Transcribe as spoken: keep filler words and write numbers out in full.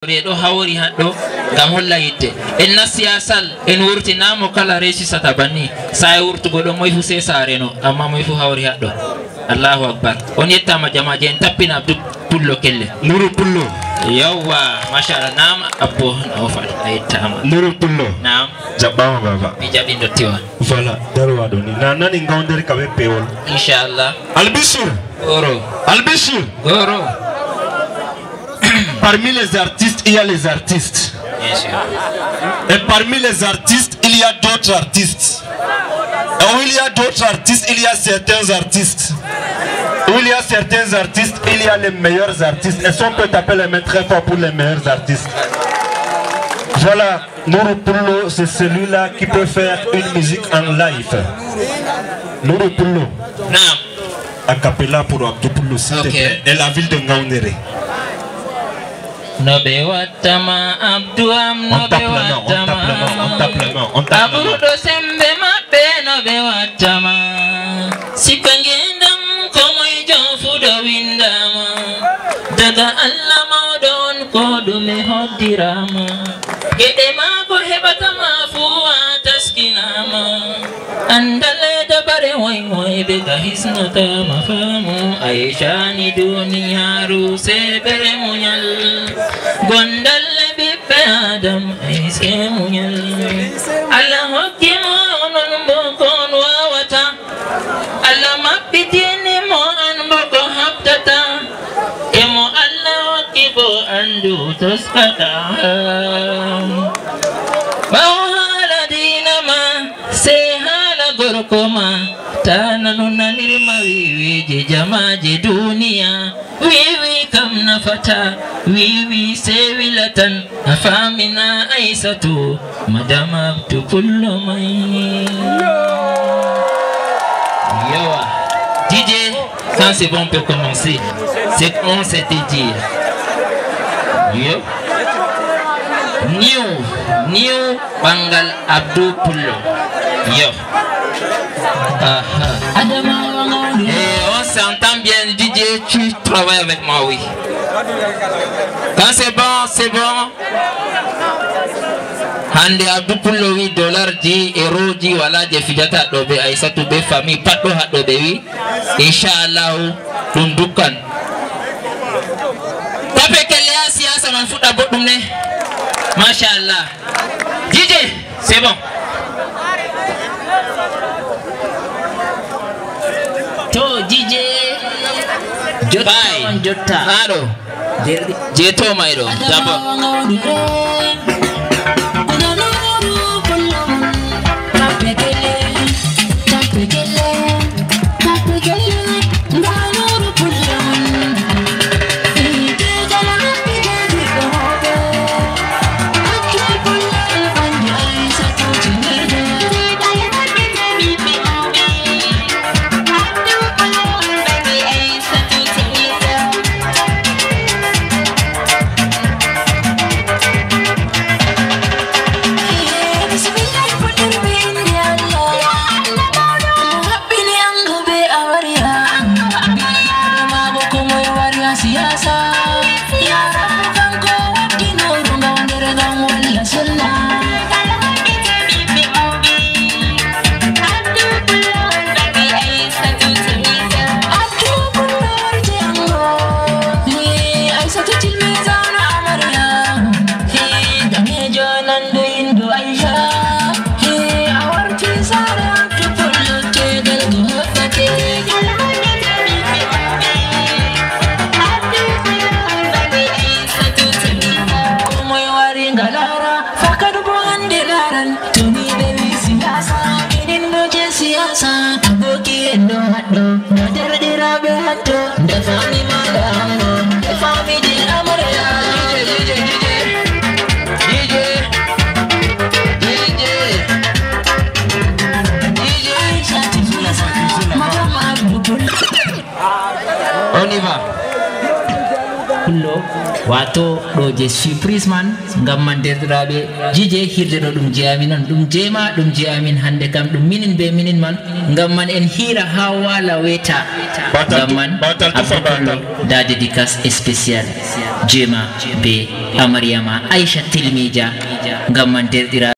Ɓe ɗo hawri haɗɗo ngam holla yidde. En nasti haa sal, en wurtinaama kala resisata banni. Saa'i wurtugo ɗo, moy fu sey saareno, ammaa moy fu hawri haɗɗo. Allahu Akbar. On yettaama jamaaje, en tappina Abdu Pullo kelle. Nuru Pullo. Yawwa, machallah. Naam, Abbo, no fal, a yettaama. Nuru Pullo. Naam. Jaɓɓaama, baba. Mi jaɓi ndottiwa. Voilà, darwa ɗo ni. Na nani ngawndere ka be peewol. Inchallah. Albishir. Goro. Albishir. Goro. Parmi les artistes, il y a les artistes. Bien sûr. Et parmi les artistes, il y a d'autres artistes. Et où il y a d'autres artistes, il y a certains artistes. Où il y a certains artistes, il y a les meilleurs artistes. Et si on peut taper les mains très fort pour les meilleurs artistes. Voilà, Nuru Pullo, c'est celui-là qui peut faire une musique en live. Nuru Pullo. Naam. A cappella pour Abdou Pullo, s'il te Ok. plaît. Et la ville de Ngaoundéré. No ɓe wattama Abdu am, no On ɓe tape la main, on wattama tape la main, on tape la main, on tape la main. Aburɗo sembe maɓɓe, no ɓe wattama. Sifa ngendam ko moy jofuɗo windama. Daga Allah mawɗo on ko ɗume hoddirama. Geɗe maako heɓatama fuu a taskinama. Andal e dabare woy woy ɓe ka hisnata ma faamu. Aishani duniyaaru se bere muñal. Gondal e ɓiɓɓe Adam ay se muñal. Allah hokki mo onon bo ko on wawata. Allah maɓɓitini mo an bo ko habdata. E mo Allah hokki bo andu toskata. Ɓawo haala diina ma, sey haala gorko ma, ta nanu nanirma wiwiije jamaaje duniya. Wiwi kam nafata, wiwi sey wila tan, a faamina Aysatu, madame Abdu Pullo may. Yowa, D J, quand c'est bon, on peut commencer. C'est comme c'était dire. Yo. New, new. Ɓanngal Abdou Pullo. Yo. Aha. Et on s'entend bien, D J, tu travailles avec moi, oui. Quand c'est bon, c'est bon. Hannde Abdou Pullo wi dollar ji, euro ji, wala je fijata ɗo be Aissatou be famille pat ɗo haɗɗo ɓe wi. Inchallahu ɗum dukkan. Tape kelle ha siyasa man fuɗɗa boɗɗum ne. Machallah. D J, c'est bon. To D J jotta Bay. On jotta. Haa ɗo. Derɗi. Jeeto mayɗo. Daba. Wato ɗo je surprise man, ngam man derɗiraaɓe, jije hirde ɗo ɗum je amin on, ɗum je ma, ɗum je amin hande kam, ɗum minin be minin man, ngam man en hiira ha wala weta. Ngam man Abdou Kollo da dédicace spécial je ma be amarya ma Aisha Tilmija, ngam man derɗiraaɓe.